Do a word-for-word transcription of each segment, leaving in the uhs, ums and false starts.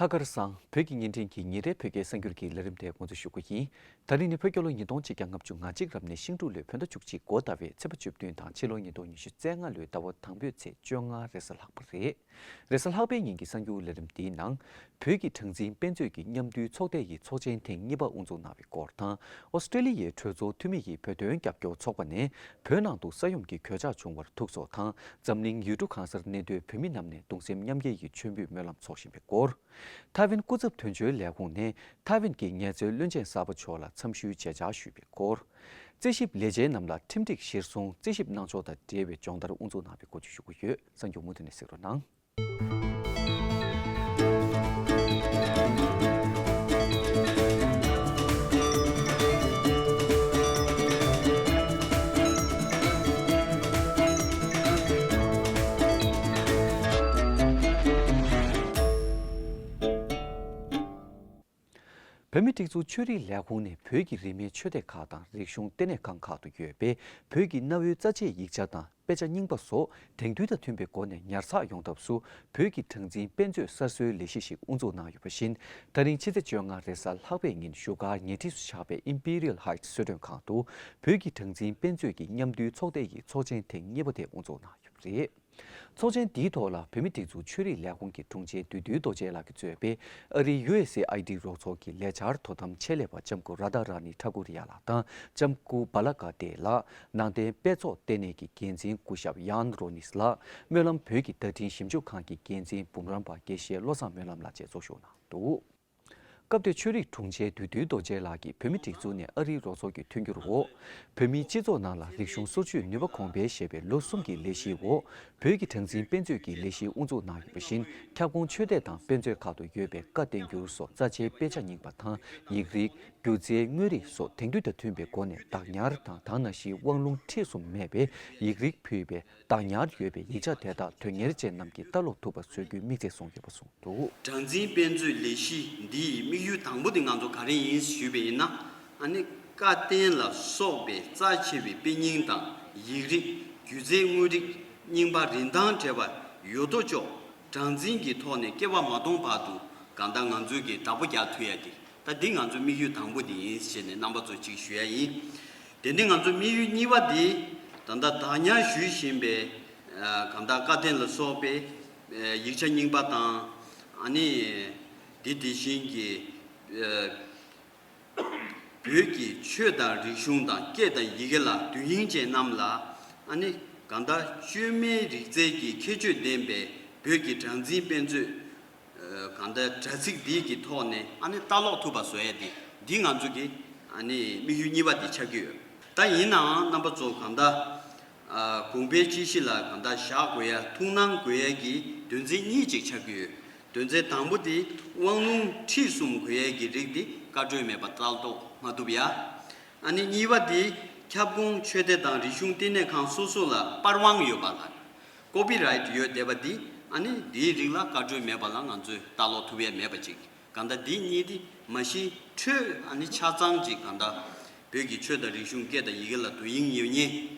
ལྷག་དཀར་བཟང་། བོད་ཀྱི་བརྙན་འཕྲིན་གྱི་ཉིན་རེའི་བོད་སྐད་གསར་འགྱུར་གྱི་ལས་རིམ་དེ་འགོ་འཛུགས་ཞུ་གི་ཡིན། ད་རིང་ནི་བོད་རྒྱལ་ལོ་ཉིས་སྟོང་ཆིག་བརྒྱ་ལྔ་བཅུ་ང་གཅིག་རབ་གནས་ཤིང་འབྲུག་ལོའི་བོད་ཟླ་བཅུ་གཅིག་འགོ་ཟླ་བའི་ཚེས་པ་བཅུ་བདུན་དང་ཕྱི་ལོ་ཉིས་སྟོང་ཉི་ཤུ་རྩ་ལྔ་ལོའི་ཟླ་བ་དང་པོའི་ཚེས་བཅོ་ལྔ་རེས་གཟའ་ལྷག་པ་རེད། རེས་གཟའ་ལྷག་པའི་ཉིན་གྱི་གསར་འགྱུར་ལས་རིམ་འདིའི་ནང་། བོད་ཀྱི་གྲངས་འཛིན་དཔེ་མཛོད་ཀྱི་མཉམ་འདུས་ཚོགས་སྡེ་ཡི་ཚོགས་ཆེན་ཐེངས་གཉིས་པ་དབུ་འཛུགས་གནང་བའི་སྐོར་དང་། ཨོ་སི་ཀྲེ་ལི་ཡའི་གྲོས་ཚོགས་འཐུས་མི་ཡི་བོད་དོན་རྒྱབ་སྐྱོར་ཚོགས་པ་ནས་བོད་ནང་དུ་ས་ཡོམ་གྱི་གོད་ཆག་བྱུང་བར་ཐུགས་གསོ་དང་། འཛམ་གླིང་ཡུལ་གྲུ་གང་སར་གནས་སྡོད་བོད་མི་རྣམས་ནས་གདུང་སེམས་མཉམ་སྐྱེད་ཀྱི་མཆོད་འབུལ་སྨོན་ལམ་འཚོགས་བཞིན་པའི་སྐོར། ཐའེ་ཝན་སྐུ་ཚབ་དོན་གཅོད་ལས་ཁུངས་ནས་ཐའེ་ཝན་གྱི་ངལ་རྩོལ་བློན་ཆེན་གསར་པ་མཆོག་ལ་འཚམས་ཞུའི་མཇལ་བཅར་ཞུས་པའི་སྐོར། རྩིས་ཞིབ་ལས་བྱེད་རྣམས་ལ་ཁྲིམས་སྒྲིག་གཞིར་བཟུང་རྩིས་ཞིབ་གནང་ཕྱོགས་དང་འབྲེལ་བའི་སྦྱོང་བརྡར་དབུ་འཛུགས་གནང་བའི་སྐོར་བཅས་ཞུ་གི་ཡོད། གསར་འགྱུར་མུ་མཐུད་ནས་གཟིགས་རོགས་གནང་། བོད་མིའི་སྒྲིག་འཛུགས་ཆོས་རིག་ལས་ཁུངས་ནས་བོད་ཀྱི་རིས་མེད་ཆོས་སྡེ་ཁག་དང་རིག་གཞུང་ལྟེ་གནས་ཁང་ཁག་ཏུ་ཡོད་པའི་བོད་ཀྱི་གནའ་བོའི་རྩ་ཆེའི་ཡིག་ཆ་དང་དཔེ་ཆ་རྙིང་པ་སོགས་དེང་དུས་དང་མཐུན་པའི་སྒོ་ནས་ཉར་ཚགས་ཡོང་ཐབས་སུ། བོད་ཀྱི་གྲངས་འཛིན་དཔེ་མཛོད་གསར་བཟོའི་ལས་གཞི་ཞིག་དབུ་འཛུགས་གནང་ཡོད་པ་བཞིན། ད་རིང་ཕྱི་ཚེས་བཅོ་ལྔ་རེས་གཟའ་ལྷག་པའི་ཉིན་བཞུགས་སྒར་ཉེ་འཁྲིས་སུ་ཆགས་པའི་ཨིམ་པི་རི་ཡལ་ཧའེ་ཊི་གསོལ་མགྲོན་ཁང་དུ། བོད་ཀྱི་གྲངས་འཛིན་དཔེ་མཛོད་ཀྱི་མཉམ་འདུས་ཚོགས་སྡེ་ཡི་ཚོགས་ཆེན་ཐེངས་གཉིས་པ་དེ་དབུ་འཛུགས་གནང་ཡོད་པ་རེད། ཚོགས་ཆེན་འདིའི་ཐོག་ལ་བོད་མིའི་སྒྲིག་འཛུགས་ཆོས་རིག་ལས་ཁུངས་ཀྱི་དྲུང་ཆེ་བདུད་འདུལ་རྡོ་རྗེ་ལགས་ཀྱིས་གཙོས་པའི་ཨ་རིའི་ཡུ་ཨེས་ཨེ་ཨའི་ཌི་རོགས་ཚོགས་ཀྱི་ལས་འཆར་དོ་དམ་ཆེད་ལས་པ་ལྕམ་སྐུ་རཱ་དྷ་ར་ནི་ཐ་ཀུ་རི་ཡ་ལགས་དང་ལྕམ་སྐུ་བྷ་ལ་ཀ་ཏེ་ལགས། ནང་བསྟན་དཔེ་ཚོགས་ལྟེ་གནས་ཀྱི་འགན་འཛིན་སྐུ་ཞབས་ཡཱན་རོ་ནིས་ལགས། སྨོན་ལམ་བོད་ཀྱི་བརྡ་འཕྲིན་ཞིབ་འཇུག་ཁང་གི་འགན་འཛིན་འབུམ་རམས་པ་དགེ་བཤེས་བློ་བཟང་སྨོན་ལམ་ལགས་བཅས་ཚོགས་ཞུགས་གནང་འདུག། སྐབས་དེར་ཆོས་རིག་དྲུང་ཆེ་བདུད་འདུལ་རྡོ་རྗེ་ལགས་ཀྱིས་བོད་མིའི་སྒྲིག་འཛུགས་ནས་ཨ་རིའི་རོགས་ཚོགས་ཀྱི་མཐུན་འགྱུར་འོག། བོད་མིའི་སྤྱི་ཚོགས་ནང་ལ་རིག་གཞུང་སོར་ཆུད་ནུས་པ་གོང་འཕེལ་ཞེས་པའི་ལོ་གསུམ་གྱི་ལས་གཞིའི་འོག། བོད་ཀྱི་གྲངས་འཛིན་དཔེ་མཛོད་ཀྱི་ལས་གཞི་དབུ་འཛུགས་གནང་ཡོད་པ་བཞིན། ཁྱབ་ཁོངས་ཆོས་སྡེ་དང་དཔེ་མཛོད་ཁག་ཏུ་ཡོད་པའི་བཀའ་བསྟན་འགྱུར་སོགས་རྩ་ཆེའི་དཔེ་ཆ་རྙིང་པ་དང་། ཡིག་རིགས། སྒྱུ་རྩལ། དངོས་རིགས་སོགས་དེང་དུས་དང་མཐུན་པའི་སྒོ་ནས་བདག་ཉར་དང་། ད་ག་ནང་བཞིན་དབང་ལུང་ཁྲིད་གསུམ་མེད་པའི་ཡིག་རིགས་ཕུལ་བའི་བདག་ཉར་ཡོད་པའི་ཡིག་ཆ་དེ་དག་དོན་གཉེར་ཅན་རྣམས་ཀྱིས་ལྟ་ཀློག་ཐུབ་པ་བཟོ་རྒྱུའི་དམིགས་ཚད་བཟུང་ཡོད་པ་གསུངས་འདུག། གྲངས་འཛིན་དཔེ་མཛོད་ལས་གཞི་འདི་ཡི་དམིགས་ཡུལ་དང་པོ་དེ་ང་ཚོ་ག་རེ་ཡིན་ཞུས་པ་ཡིན་ན། ཨ་ནི་བཀའ་བསྟན་ལ་སོགས་པའི་རྩ་ཆེ་བའི་དཔེ་རྙིང་དང་ཡིག་རིགས། སྒྱུ་རྩལ། དངོས་རིགས། རྙིང་པ་རིན་ཐང་བྲལ་བ་ཡོད་དོ་ཅོག་གྲངས་འཛིན་གྱི་ཐོག་ནས་སྐྱེ་བ་མ་སྟོངས་བར་དུ་གང་ལྟར་ང་ཚོས་ཀྱི་བདག་པོ་རྒྱག་ཐུབ་ཡ་དེ། ད་འདི་ང་ཚོ་དམིགས་ཡུལ་དང་པོ་དེ་ཡིན་ཞེས་ནས་རྣམ་པ་ཚོ་ཅིག་ཞུ་ཡ་ཡིན། དེ་ནས་ང་ཚོ་དམིགས་ཡུལ་གཉིས་པ་དེ། ད་ལྟ་བདག་ཉར་ཞུ་བཞིན་པའི་གང་ལྟར་བཀའ་བསྟན་ལ་སོགས་པའི་ཡིག་ཆ་རྙིང་པ་དང་། ཨ་ནི་དེ་དེ་བཞིན་གྱི་བོད་ཀྱི་ཆོས་དང་རིག་གཞུང་དང་སྐད་དང་ཡི་གེ་ལ་དོན་སྙིང་ཅན་རྣམས་ལ། ཨ་ནི་གང་ལྟར་བཅོས་མའི་རིག་རྩལ་གྱི་ཁྱད་ཆོས་ལྡན་པའི་བོད་ཀྱི་གྲངས་འཛིན་དཔེ་མཛོད། གང་ལྟར་དྲ་ཚིགས་འདི་གི་ཐོག་ནས་ཨ་ནི་ལྟ་ཀློག་ཐུབ་པ་བཟོ་ཡ་དེ། འདི་ང་ཚོ་གི་ཨ་ནི་དམིགས་ཡུལ་གཉིས་པ་དེ་ཆགས་ཀྱི་ཡོད། ད་ཡིན་ནའང་རྣམ་པ་ཚོ་གང་ལྟར་གོང་འཕེལ་སྤྱི་གཞི་ལ་གང་ལྟར་བཞག་དགོས་ཡ། ཐུགས་སྣང་དགོས་ཡ་གི་དོན་ཚན་གཉིས་ཅིག་ཆགས་ཀྱི་ཡོད། དོན་ཚན་དང་པོ་དེ་དབང་ལུང་ཁྲིད་གསུམ་དགོས་ཡ་གི་རིགས་དེ་བཀའ་འཁྲོལ་མེད་པ་ལྟ་ཀློག་མ་ཐུབ་ཡ། ཨ་ནི་གཉིས་པ་དེ་ཁྱབ་ཁོངས་ཆོས་སྡེ་དང་རིག་གཞུང་བསྟི་གནས་ཁང་སོ་སོ་ལ་པར་དབང་ཡོད་པ་ལ། ཀོ་པི་རའེ་ཊི་ཡོད་བསྡད་པ་འདི། ཨ་ནི་འདིའི་རིགས་ལ་བཀའ་འཁྲོལ་མེད་པ་ལ་ང་ཚོས་ལྟ་ཀློག་ཐུབ་ཡས་མེད་པ་ཅིག། གང་ལྟར་འདི་གཉིས་འདི་མ་གཞི་འཕྲོས་ཨ་ནི་ཆ་ཚང་ཅིག་གང་ལྟར་བོད་ཀྱི་ཆོས་དང་རིག་གཞུང་སྐད་དང་ཡི་གེ་ལ་དོ་དབྱིངས་ཡོད་མཁན་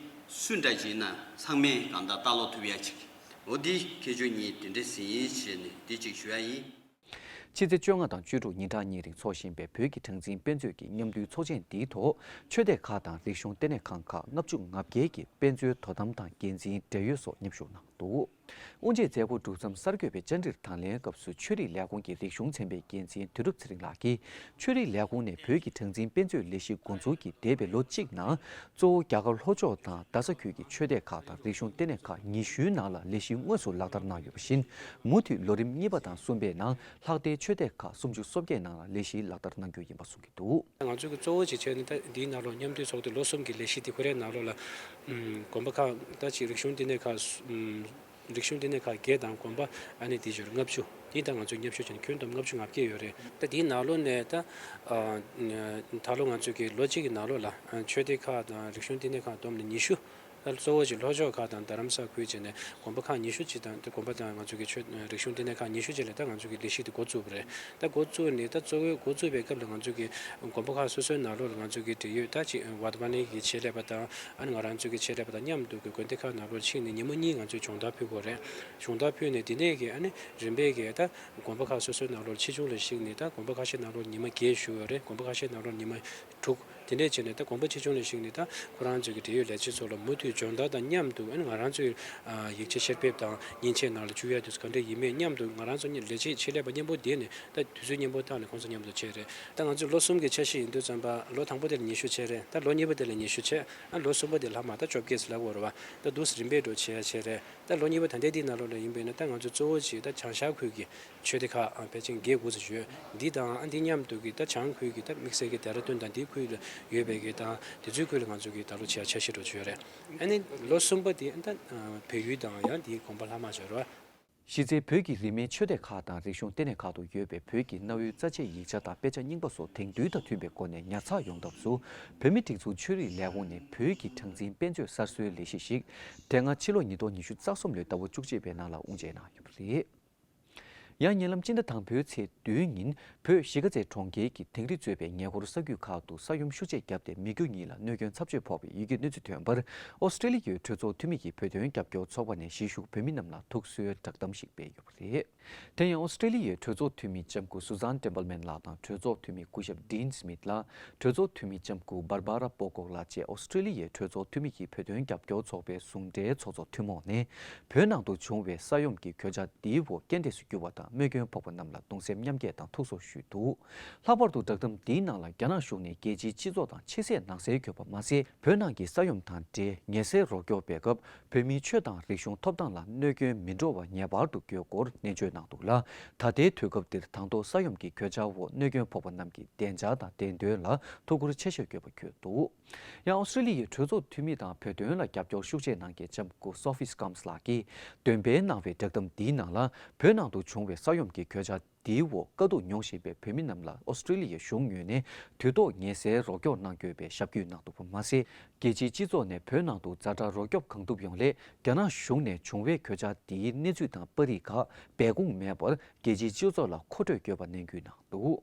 སུ་འདྲ་ཅིག་ཡིན་ན་ཚང་མས་གང་ལྟར་ལྟ་ཀློག་ཐུབ་ཡས་ཅིག། འོ་འདི་ཁྱད་ཆོས་གཉིས་དེ་འདྲ་ཟིན་ཡིན་ཞེས་ནས་འདི་ཅིག་ཞུ་ཡ་ཡིན། ཕྱི་ཚེས་བཅོ་ལྔ་དང་བཅུ་དྲུག་ཉིན་གྲངས་གཉིས་རིང་འཚོགས་བཞིན་པའི་བོད་ཀྱི་གྲངས་འཛིན་དཔེ་མཛོད་ཀྱི་མཉམ་འདུས་ཚོགས་ཆེན་འདིའི་ཐོག་ཆོས་སྡེ་ཁག་དང་རིག་གཞུང་ལྟེ་གནས་ཁང་ཁག་ལྔ་བཅུ་ང་བརྒྱད་ཀྱི་དཔེ་མཛོད་དོ་དམ་དང་འགན་འཛིན་འབྲེལ་ཡོད་སོགས་མཉམ་ཞུགས་གནང་འདུག། དབུ་འབྱེད་མཛད་སྒོ་གྲུབ་མཚམས་གསར་འགོད་པའི་བཅར་འདྲིར་དང་ལེན་སྐབས་སུ་ཆོས་རིག་ལས་ཁུངས་ཀྱི་རིག་གཞུང་ཚན་པའི་འགན་འཛིན་དོན་གྲུབ་ཚེ་རིང་ལགས་ཀྱིས། ཆོས་རིག་ལས་ཁུངས་ནས་བོད་ཀྱི་གྲངས་འཛིན་དཔེ་མཛོད་ལས་གཞི་འགོ་འཛུགས་ཀྱིས་འདས་པའི་ལོ་གཅིག་ནང་། གཙོ་བོ་རྒྱ་གར་ལྷོ་ཕྱོགས་དང་རྡ་ས་ཁུལ་གྱི་ཆོས་སྡེ་ཁག་དང་རིག་གཞུང་ལྟེ་གནས་ཁག་ཉི་ཤུའི་ནང་ལ་ལས་གཞི་དངོས་སུ་ལག་བསྟར་གནང་ཡོད་པ་བཞིན། མུ་མཐུད་ལོ་རིམ་གཉིས་པ་དང་གསུམ་པའི་ནང་ལྷག་སྡེའི་ཆོས་སྡེ་ཁག་སུམ་ཅུ་སོ་བརྒྱད་ནང་ལ་ལས་གཞི་ལག་བསྟར་གནང་རྒྱུ་ཡིན་པ་གསུངས་ཀྱི་འདུག། ང་ཚོ་གི་གཙོ་བོ་ཅིག་བྱས་ནས་ད་འདིའི་ནང་ལོགས་མཉམ་འདུས་ཚོགས་སྡེ་ལོ་གསུམ་གྱི་ལས་གཞི་འདི་ཁོ་རའི་ནང་ལོགས་ལ། ཨུམ། དགོན་པ་ཁག་ད་ཅིག་རིག་གཞུང་བསྟི་གནས་ཁག་སུ། ཨུམ། རིག་གཞུང་བསྟི་གནས་ཁག་བརྒྱད་དང་དགོན་པ་ཨ་ནི་དེ་བཞིན་ལྔ་བཅུ་འདི་དང་ང་ཚོས་མཉམ་ཞུགས་བྱས་ནས་ཁྱོན་བསྡོམས་ལྔ་བཅུ་ང་བརྒྱད་ཡོད་རེད། ད་དེའི་ནང་ལོགས་ནས་ད་ཨ་ད་ལོ་ང་ཚོས་ཀྱི་ལོ་གཅིག་གི་ནང་ལོགས་ལ་ཨ་ཆོས་སྡེ་ཁག་དང་རིག་གཞུང་བསྟི་གནས་ཁག་བསྡོམས་ནས་ཉི་ཤུ་ ད་གཙོ་བོ་ཅིག་ལྷོ་ཕྱོགས་ཁག་དང་རྡ་རམ་ས་ཁུལ་བྱས་ནས་དགོན་པ་ཁག་ཉི་ཤུ་ཅིག་དང་། དེ་དགོན་པ་དང་ང་ཚོ་གི་ཆོས་རིག་གཞུང་བསྟི་གནས་ཁག་ཉི་ཤུ་ཅིག་ལ་ད་ང་ཚོ་གི་ལས་གཞི་དེ་འགོ་བཙུགས་པ་རེད། ད་འགོ་བཙུགས་ནས་ད་གཙོ་བོའི་འགོ་བཙུགས་པའི་སྐབས་ལ་ང་ཚོ་གི་དགོན་པ་ཁག་སོ་སོའི་ནང་ལོགས་ལ་ང་ཚོ་གི་འབྲེལ་ཡོད་ད་ཅིག་ཝར་དྷ་མ་ནི་གི་ཆེད་ལས་པ་དང་། ཨ་ནི་ང་རང་ཚོ་གི་ཆེད་ལས་པ་དང་མཉམ་དུ་གི་དགོན་སྡེ་ཁག་ནང་ལོགས་ཕྱིན་ནས་ཉིན་མོ་གཉིས་ང་ཚོས་སྦྱོང་བརྡར་ཕུལ་དགོས་རེད། སྦྱོང་བརྡར་ཕུལ་ནས་དེ་ནས་གི་ཨ་ནི་རིམ་པས་གི་ད་དགོན་པ་ཁག་སོ་སོའི་ནང་ལོགས་ཕྱིས་འབྱུང་ལ་གཞིགས་ནས། ད་དགོན་པ་ཁ་ཤས་ནང་ལོགས་ཉི་མ་བརྒྱད་བཞུགས་ཡོད་རེད། དགོན་པ་ཁ་ཤས་ནང་ལོགས་ཉི་མ་དྲུག་དེ་འདྲས་བྱས་ནས། ད་དགོན་པ་ཆེ་ཆུང་ལ་གཞིགས་ནས་ད་ཁོ་རང་ཚོའི་གི་འབྲེལ་ཡོད་ལས་བྱེད་ཚོ་ལ་མུ་མཐུད་སྦྱོང་བརྡར་དང་མཉམ་དུ། ཨ་ནི་ང་རང་ཚོའི་ཨ་ཡིག་ཆ་བསྐྱར་ཕབ་དང་མཉེན་ཆས་ནང་ལ་བཅུག་ཡ་དེ་ཚོ་ག་འདྲས་ཡིན་མིན་མཉམ་དུ། ང་རང་ཚོ་གཉིས་ལས་བྱེད་ཆེད་ལས་པ་མཉམ་པོ་བསྡད་ནས་ད་དུས་ཚོད་མཉམ་པོ་བཏང་ནས་ཁོང་ཚོ་མཉམ་དུ་བྱས་རེད། ད་ང་ཚོས་ལོ་གསུམ་གྱི་འཆར་གཞི་ཡིན་དུས་ཙམ་པ། ལོ་དང་པོ་དེ་ལ་ཉི་ཤུ་བྱས་རེད། ད་ལོ་གཉིས་པ་དེ་ལ་ཉི་ཤུ་བྱས། ཨ་ལོ་གསུམ་པ་དེ་ལ་མ་ད་བཅོ་བརྒྱད་ཟེར་ལབ་དགོས་རེད་བ། ད་འདུག་སེ་རིམ་པས་འགྲོ་བྱས་བྱས་རེད། ད་ལོ་གཉིས་པ་ད་ལྟའི་འདི་ནང་ལོགས་ལ་ཡིན་པས་ན། ད་ང་ཚོ་གཙོ་བོ་ཅིག་ད་བྱང་ཤར་ཁུལ་གྱི་ཆོས་སྡེ་ཁག་ཨ་ཕལ་ཆེར་བརྒྱད་དགུ་ཙམ་ཡོད། འདི་དང་ཨ་འདི་མཉམ་དུ་གི་ད་བྱང་ཁུལ་གྱི་ད་དམིགས་བསལ་གྱི་ལྡེ་ར་ལྡུན་དང་འདི་ཁུལ་ལ་ཡོད་པའི་གི་དང་། དེ་ཚོའི་ཁུལ་ལ་ང་ཚོ་གི་ད་ལོ་བྱས་འཆར་གཞི་འགྲོ་བྱས་ཡོད་རེད། ཨ་ནི་ལོ་གསུམ་པ་དེ་ད་བལ་ཡུལ་དང་ཡང་དེའི་དགོན་པ་ལྷག་མ་བྱས་རེད་བ། གཞི་རྩའི་བོད་ཀྱི་རིས་མེད་ཆོས་སྡེ་ཁག་དང་རིག་གཞུང་ལྟེ་གནས་ཁག་ཏུ་ཡོད་པའི་བོད་ཀྱི་གནའ་བོའི་རྩ་ཆེའི་ཡིག་ཆ་དང་དཔེ་ཆ་རྙིང་པ་སོགས་དེང་དུས་དང་མཐུན་པའི་སྒོ་ནས་ཉར་ཚགས་ཡོང་ཐབས་སུ། བོད་མིའི་སྒྲིག་འཛུགས་ཆོས་རིག་ལས་ཁུངས་ནས་བོད་ཀྱི་གྲངས་འཛིན་དཔེ་མཛོད་གསར་བཟོའི་ལས་གཞི་ཞིག་དེ་སྔ་ཕྱི་ལོ་ཉིས་སྟོང་ཉི་ཤུ་རྩ་གསུམ་ལོའི་ཟླ་བ་བཅུ་གཅིག་པའི་ནང་ལ་དབུ་འབྱེད་གནང་ཡོད་པ་རེད། ཡང་ཉེ་ལམ་སྤྱི་ཟླ་དང་པོའི་ཚེས་བདུན་ཉིན། བོད་གཞིས་ཀ་རྩེ་གྲོང་ཁྱེར་གྱི་དིང་རི་གཙོས་པའི་ཉེ་འཁོར་ས་ཁུལ་ཁག་ཏུ་ས་ཡོམ་ཤུགས་ཆེ་བརྒྱབ་སྟེ་མི་རྒྱུ་གཉིས་ལ་གནོད་སྐྱོན་ཚབས་ཆེ་ཕོག་པའི་ཡི་གེ་གནས་ཚུལ་ཐོན་པར། ཨོ་སི་ཀྲི་ལི་ཡའི་གྲོས་ཚོགས་འཐུས་མི་གིས་བོད་དོན་རྒྱབ་སྐྱོར་ཚོགས་པ་ནས་གཞིས་བཞུགས་བོད་མི་རྣམས་ལ་ཐུགས་གསོའི་བསྒྲགས་གཏམ་ཞིག་སྤེལ་ཡོད་པ་རེད། དེ་ཡང་ཨོ་སི་ཀྲི་ལི་ཡའི་གྲོས་ཚོགས་འཐུས་མི་ལྕམ་སྐུ་སུ་ཛན་ཏེམ་པལ་མན་ལགས་དང་གྲོས་ཚོགས་འཐུས་མི་སྐུ་ཞབས་ཌིན་སི་མིད་ལགས། གྲོས་ཚོགས་འཐུས་མི་ལྕམ་སྐུ་བྷར་བྷ་ར་པོ་ཀོག་ལགས་བཅས་ཨོ་སི་ཀྲི་ལི་ཡའི་གྲོས་ཚོགས་འཐུས་མི་གིས་བོད་དོན་རྒྱབ་སྐྱོར་ཚོགས་པའི་ཟུང་འབྲེལ་ཚོགས་གཙོ་ཐུན་མོང་ནས། བོད་ནང་དུ་བྱུང་བའི་ས་ཡོམ་གྱི་གོད་ཆག་འདིའི་འོག་རྐྱེན་འདས་སུ་གྱུར་བ་དང་རྨས་སྐྱོན་ཕོག་པ་རྣམས་ལ་གདུང་སེམས་མཉམ་སྐྱེད་དང་ཐུགས་གསོ་ཞུས་འདུག་ལྷག་པར་དུ་བསྒྲགས་གཏམ་འདིའི་ནང་ལ། རྒྱ་ནག་གཞུང་ནས་རྒྱལ་སྤྱིའི་སྤྱི་ཚོགས་དང་ཕྱི་གསལ་ནང་གསལ་བཀོད་པ་མ་ཟད། བོད་ནང་གི་ས་ཡོམ་དང་འབྲེལ་ངལ་སེལ་རོགས་སྐྱོར་སྤེལ་སྐབས། བོད་མིའི་ཆོས་དང་རིག་གཞུང་ཐོབ་ཐང་ལ་གནོད་སྐྱོན་མི་འགྲོ་བ་ངེས་པར་དུ་དགོས་སྐོར་ནན་བརྗོད་གནང་འདུག་ལ། ད་ལྟའི་དུས་སྐབས་འདིར་དང་ཐོག་ས་ཡོམ་གྱི་གོད་ཆག་འོག་གནོད་སྐྱོན་ཕོག་པ་རྣམས་ཀྱི་བདེ་འཇགས་དང་བདེ་དོན་ལ་ཐུགས་ཁུར་ཆེ་བཞེས་དགོས་པ་བཀོད་འདུག་ཡང་ཨོ་སི་ཀྲི་ལི་ཡའི་གྲོས་ཚོགས་འཐུས་མི་དང་བོད་དོན་ལ་རྒྱབ་སྐྱོར་ཤུགས་ཆེ་གནང་མཁན་ལྕམ་སྐུ་སོ་ཕི་སི་ཀམ་སི་ལགས་ཀྱིས་འདོན་སྤེལ་གནང་བའི་བསྒྲགས་གཏམ་འདིའི་ནང་ལ། བོད་ནང་དུ་བྱུང་བའི་ས་ཡོམ་གྱི་གོད་ཆག་འདིའི་འོག་དཀའ་སྡུག་མྱོང་བཞིན་པའི་བོད་མི་རྣམས་ལ་ཨོ་སི་ཀྲི་ལི་ཡའི་གཞུང་ངོས་ནས་དུས་ཐོག་ངལ་སེལ་རོགས་སྐྱོར་གནང་དགོས་པའི་ཞབས་སྐུལ་གནང་འདུག་པ་མ་ཟད། རྒྱལ་སྤྱིའི་སྤྱི་ཚོགས་ནས་བོད་ནང་དུ་ཛ་དྲག་རོགས་སྐྱོབ་གང་ཐུབ་ཡོང་སླད། རྒྱ་ནག་གཞུང་ནས་བྱུང་བའི་གོད་ཆག་འདིའི་གནས་ཚུལ་དང་པར་རིས་ཁག་སྦས་སྐུང་མེད་པར་རྒྱལ་སྤྱིའི་སྤྱི་ཚོགས་ལ་མཁོ་སྤྲོད་དགོས་པ་ནན་སྐུལ་གནང་འདུག་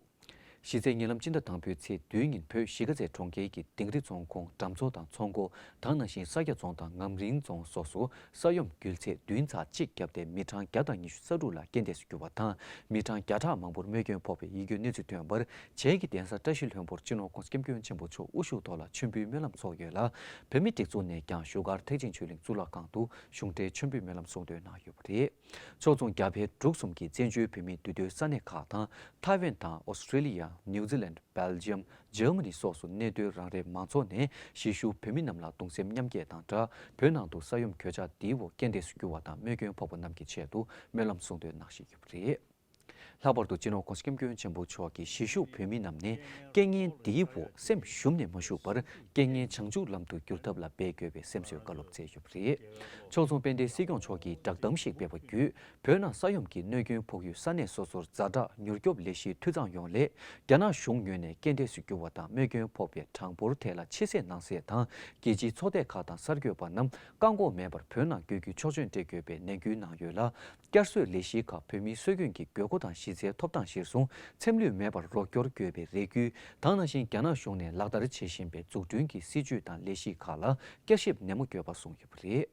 གཞི་རྩའི་ཉེ་ལམ་སྤྱི་ཟླ་དང་པོའི་ཚེས་བདུན་ཉིན་བོད་གཞིས་ཀ་རྩེ་གྲོང་ཁྱེར་གྱི་དིང་རི་རྫོང་ཁོངས་གྲམ་མཚོ་དང་མཚོ་མགོ། དེ་ནང་བཞིན་ས་སྐྱ་རྫོང་དང་ངམ་རིང་རྫོང་སོགས་སུ་ས་ཡོམ་འགུལ་ཚད་བདུན་ཚེག་གཅིག་བརྒྱབ་སྟེ་མི་གྲངས་བརྒྱ་དང་ཉི་ཤུ་རྩ་དྲུག་ལ་རྐྱེན་འདས་སུ་གྱུར་བ་དང་། མི་གྲངས་བརྒྱ་ཕྲག་མང་པོར་རྨས་སྐྱོན་ཕོག་པའི་ཡིད་སྐྱོའི་གནས་ཚུལ་ཐོན་པར། བྱེས་ཀྱི་གདན་ས་བཀྲ་ཤིས་ལྷུན་པོར་སྤྱི་ནོར་༸གོང་ས་༸སྐྱབས་མགོན་ཆེན་པོ་མཆོག་དབུ་བཞུགས་ཐོག་ལ་མཆོད་འབུལ་སྨོན་ལམ་ཚོགས་ཡོད་ལ། བོད་མིའི་སྒྲིག་འཛུགས་ནས་ཀྱང་བཞུགས་སྒར་ཐེག་ཆེན་ཆོས་གླིང་གཙུག་ལག་ཁང་དུ་གཞུང་འབྲེལ་མཆོད་འབུལ་སྨོན་ལམ་གསུང་འདོན་གནང་ཡོད་པ་རེད། ཕྱོགས་མཚུངས་རྒྱ་བལ་འབྲུག་གསུམ་གྱི་བཙན་བྱོལ་བོད་མིའི་འདུས་སྡོད་ས་གནས་ཁག་དང་། ཐའེ་ཝན་དང་ཨོ་སི་ཀྲི་ལི་ཡ། ནིའུ་ཛི་ལན། སྦེལ་ཇམ། འཇར་མ་ནི་སོགས་སུ་གནས་སྡོད་རང་རེའི་མང་ཚོགས་ནས་གཞིས་བཞུགས་བོད་མི་རྣམས་ལ་གདུང་སེམས་མཉམ་སྐྱེད་དང་སྦྲགས། བོད་ནང་དུ་ས་ཡོམ་གོད་ཆག་འདིའི་འོག་རྐྱེན་འདས་སུ་གྱུར་བ་དང་རྨས་སྐྱོན་ཕོག་པ་རྣམས་ཀྱི་ཆེད་དུ་སྨོན་ལམ་གསུང་འདོན་གནང་བཞིན་ཡོད་པ་རེད། ལྷག་པར་དུ་སྤྱི་ནོར་༸གོང་ས་༸སྐྱབས་མགོན་ཆེན་པོ་མཆོག་གིས་གཞིས་བཞུགས་བོད་མི་རྣམས་ནས་རྐྱེན་ངན་འདིའི་འོག་སེམས་ཞུམ་ནས་མ་བཞུགས་པར། རྐྱེན་ངན་བྱང་ཆུབ་ལམ་དུ་བསྒྱུར་ཐབས་ལ་འབད་དགོས་པའི་སེམས་གསོའི་བཀའ་སློབ་སྩལ་ཡོད་པ་རེད། ཕྱོགས་མཚུངས་དཔལ་ལྡན་སྲིད་སྐྱོང་མཆོག་གིས་བསྒྲགས་གཏམ་ཞིག་སྤེལ་བ་བརྒྱུད། བོད་ནང་ས་ཡོམ་གྱིས་གནོད་སྐྱོན་ཕོག་ཡུལ་ས་གནས་སོ་སོར་ཛ་དྲག་མྱུར་སྐྱོབ་ལས་གཞི་འཐུས་ཚང་ཡོང་སླད། རྒྱ་ནག་གཞུང་ངོས་ནས་རྐྱེན་འདས་སུ་གྱུར་བ་དང་རྨས་སྐྱོན་ཕོག་པའི་གྲངས་འབོར་ཐད་ལ་ཕྱི་གསལ་ནང་གསལ་དང་། རྒྱལ་སྤྱིའི་ཚོགས་སྡེ་ཁག་དང་གསར་འགོད་པ་རྣམས་བཀག་འགོག་མེད་པར་བོད་ནང་བསྐྱོད་རྒྱུའི་ཆོག་མཆན་སྤྲད་དགོས་པའི་ནན་སྐུལ་གནང་ཡོད་ལ། བསྐྱར་གསོའི་ལས་གཞིའི་ཁག་བོད་མིའི་སྲོལ་རྒྱུན་གྱི་དགོས་མཁོ་དང་གཞི་རྩའི་ཐོབ་ཐང་གཞིར་བཟུང་འཚེམ་ལུས་མེད་པར་རོགས་སྐྱོར་དགོས་པའི་རེ་སྐུལ་དང་། ནང་བཞིན་རྒྱ་ནག་གཞུང་ནས་ལག་བསྟར་བྱེད་བཞིན་པའི་འཛུགས་སྐྲུན་གྱི་སྲིད་ཇུས་དང་ལས་གཞི་ཁག་ལ་བསྐྱར་ཞིབ་ནན་མོ་དགོས་པ་གསུངས་ཡོད་པ་རེད།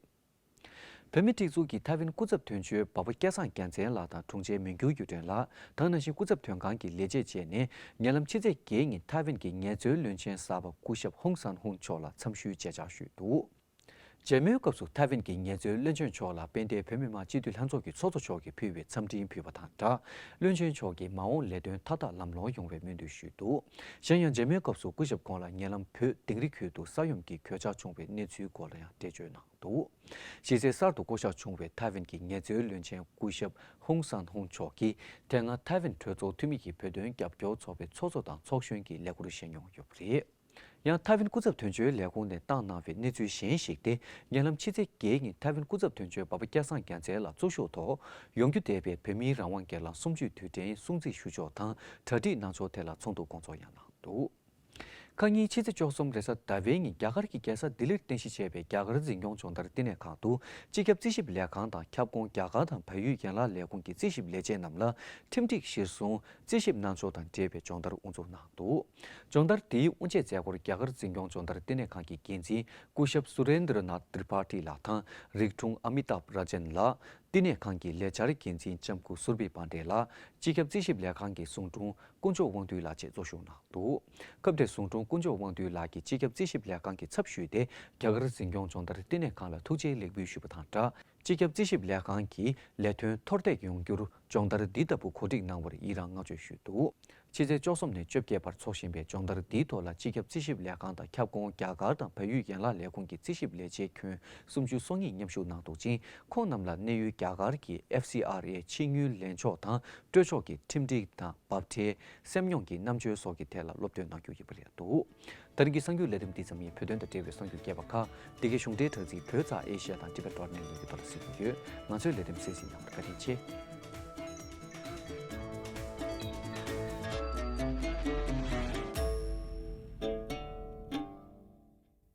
བོད་མིའི་སྒྲིག་འཛུགས་ཀྱི་ཐའེ་ཝན་སྐུ་ཚབ་དོན་གཅོད་འབའ་པ་སྐལ་བཟང་རྒྱལ་མཚན་ལགས་དང་དྲུང་ཆེ་མུན་འགྱུར་གྱུར་སྒྲོན་ལགས་དང་། ནང་བཞིན་སྐུ་ཚབ་དོན་ཁང་གི་ལས་བྱེད་བཅས་ནས་ཉེ་ལམ་ཕྱི་ཚེས་བརྒྱད་ཉིན་ཐའེ་ཝན་གྱི་ངལ་རྩོལ་བློན་ཆེན་གསར་པ་སྐུ་ཞབས་ཧུང་སན་ཧུང་མཆོག་ལ་འཚམས་ཞུའི་མཇལ་བཅར་ཞུས་འདུག་མཇལ་མོལ་སྐབས་སུ་ཐའེ་ཝན་གྱི་ངལ་རྩོལ་བློན་ཆེན་མཆོག་ལ་དཔལ་ལྡན་བོད་མི་མང་སྤྱི་འཐུས་ལྷན་ཚོགས་ཀྱི་ཚོགས་གཙོ་མཆོག་གིས་ཕུལ་བའི་འཚམས་འཕྲིན་ཕུལ་བ་དང་སྦྲགས། བློན་ཆེན་མཆོག་གིས་མ་འོངས་ལས་དོན་མཐའ་དག་ལམ་ལྷོང་ཡོང་བའི་སྨོན་འདུན་ཞུས་འདུག་གཞན་ཡང་མཇལ་མོལ་སྐབས་སུ་སྐུ་ཞབས་ཁོང་ལ་ཉེ་ལམ་བོད་དིང་རི་ཁུལ་དུ་ས་ཡོམ་གྱི་གོད་ཆག་བྱུང་བའི་གནས་ཚུལ་སྐོར་ལ་ཡང་འགྲེལ་བརྗོད་གནང་འདུག་གཞི་རྩའི་གསར་དུ་བསྐོ་གཞག་བྱུང་བའི་ཐའེ་ཝན་གྱི་ངལ་རྩོལ་བློན་ཆེན་སྐུ་ཞབས་ཧུང་སན་ཧུང་མཆོག་གིས་དེ་སྔ་ཐའེ་ཝན་གྲོས་ཚོགས་འཐུས་མི་གི་བོད་དོན་རྒྱབ་སྐྱོར་ཚོགས་པའི་ཚོགས་གཙོ་དང་ཚོགས་གཞོན་གྱི་ལས་འཁུར་བཞེས་མྱོང་ཡོད་པ་རེད། ཡང་ཐའེ་ཝན་སྐུ་ཚབ་དོན་གཅོད་ལས་ཁུངས་ནས་བཏང་གནང་བའི་གནས་ཚུལ་གཞན་ཞིག་སྟེ། ཉེ་ལམ་ཕྱི་ཚེས་བརྒྱད་ཉིན་ཐའེ་ཝན་སྐུ་ཚབ་དོན་གཅོད་འབའ་པ་སྐལ་བཟང་རྒྱལ་མཚན་ལགས་གཙོ་བཞུགས་ཐོག་ཡོང་རྒྱུ་འདས་པའི་བོད་མིའི་རང་དབང་སྒེར་ལངས་གསུམ་བཅུའི་དུས་དྲན་སྲུང་བརྩི་ཞུ་ཕྱོགས་དང་གྲ་སྒྲིག་གནང་ཕྱོགས་ཐད་ལ་ཚོགས་འདུ་སྐོང་ཚོགས་ཡང་གནང་འདུག་ཁ་ཉིན་ཕྱི་ཚེས་བཅུ་གསུམ་རེས་གཟའ་ཟླ་བའི་ཉིན་རྒྱ་གར་གྱི་རྒྱལ་ས་ལྡི་ལིར་རྟེན་གཞི་བྱས་པའི་རྒྱ་གར་འཛིན་སྐྱོང་སྦྱོང་བརྡར་བསྟི་གནས་ཁང་དུ་སྤྱི་ཁྱབ་རྩིས་ཞིབ་ལས་ཁང་དང་ཁྱབ་ཁོངས་རྒྱ་གར་དང་བལ་ཡུལ་ཡན་ལག་ལས་ཁུངས་ཀྱི་རྩིས་ཞིབ་ལས་བྱེད་རྣམས་ལ་ཁྲིམས་སྒྲིག་གཞིར་བཟུང་རྩིས་ཞིབ་གནང་ཕྱོགས་དང་འབྲེལ་བའི་སྦྱོང་བརྡར་དབུ་འཛུགས་གནང་འདུག་སྦྱོང་བརྡར་དེའི་དབུ་འབྱེད་མཛད་སྒོར་རྒྱ་གར་འཛིན་སྐྱོང་སྦྱོང་བརྡར་བསྟི་གནས་ཁང་གི་འགན་འཛིན་སྐུ་ཞབས་སུ་རེན་དྲ་ནཱཐ་ཏྲི་པཱ་ཏི་ལགས་དང་རིགས་དྲུང་ཨ་མི་ཏཱབ་ར་ཇན་ལགས། བསྟི་གནས་ཁང་གི་ལས་འཆར་འགན་འཛིན་ལྕམ་སྐུ་སུར་བི་པཱན་ཌེ་ལགས། སྤྱི་ཁྱབ་རྩིས་ཞིབ་ལས་ཁང་གི་ཟུང་དྲུང་དཀོན་མཆོག་དབང་འདུས་ལགས་བཅས་གཙོ་བཞུགས་གནང་འདུག་སྐབས་དེར་ཟུང་དྲུང་དཀོན་མཆོག་དབང་འདུས་ལགས་ཀྱིས་སྤྱི་ཁྱབ་རྩིས་ཞིབ་ལས་ཁང་གི་ཚབ་ཞུས་ཏེ་རྒྱ་གར་འཛིན་སྐྱོང་སྦྱོང་བརྡར་བསྟི་གནས་ཁང་ལ་ཐུགས་རྗེའི་ལེགས་འབུལ་ཞུས་པ་དང་སྦྲགས། སྤྱི་ཁྱབ་རྩིས་ཞིབ་ལས་ཁང་གི་ལས་དོན་མཐོར་འདེགས་ཡོང་རྒྱུར་སྦྱོང་བརྡར་འདི་ལྟ་བུ་གོ་སྒྲིག་གནང་བར་ཡི་རངས་བསྔགས་བརྗོད་ཞུས་འདུག་ཕྱི་ཚེས་བཅུ་གསུམ་ནས་བཅོ་བརྒྱད་བར་འཚོགས་བཞིན་པའི་སྦྱོང་བརྡར་འདིའི་ཐོག་ལ་སྤྱི་ཁྱབ་རྩིས་ཞིབ་ལས་ཁང་དང་ཁྱབ་ཁོངས་རྒྱ་གར་དང་བལ་ཡུལ་ཡན་ལག་ལས་ཁུངས་ཀྱི་རྩིས་ཞིབ་ལས་བྱེད་ཁྱོན་སུམ་ཅུ་སོ་གཉིས་མཉམ་ཞུགས་གནང་འདུག་ཅིང་། ཁོང་རྣམས་ལ་གནས་ཡུལ་རྒྱ་གར་གྱི་ཨེཕ་སི་ཨར་ཨེ་ཕྱི་དངུལ་ལེན་ཕྱོགས་དང་སྤྲོད་ཕྱོགས་ཀྱི་ཁྲིམས་སྒྲིག་དང་འབབ་ཁྲལ། སེམས་མྱོང་གི་རྣམ་དཔྱོད་སོགས་ཀྱི་ཐད་ལ་སློབ་སྟོན་གནང་རྒྱུ་ཡིན་པ་རེད་འདུག་ད་རིང་གི་གསར་འགྱུར་ལས་རིམ་འདི་ཙམ་ཡིན། བོད་དོན་དང་འབྲེལ་བའི་གསར་འགྱུར་རྒྱས་པ་ཁག་འདི་གའི་གཞུང་འབྲེལ་དྲ་ཚིགས་བོད་ཙ་ཨེ་ཤི་ཡ་དང་ཊི་བེ་ཊི་ཌོ་ཊི་ནེ་ཊི་ལིང་ཀི་ཐོག་ལ་གཟིགས་རྒྱུ་ཡོད། ང་ཚོའི་ལས་རིམ་གསན་གཟིགས་གནང་བར་བཀའ་དྲིན་ཆེ།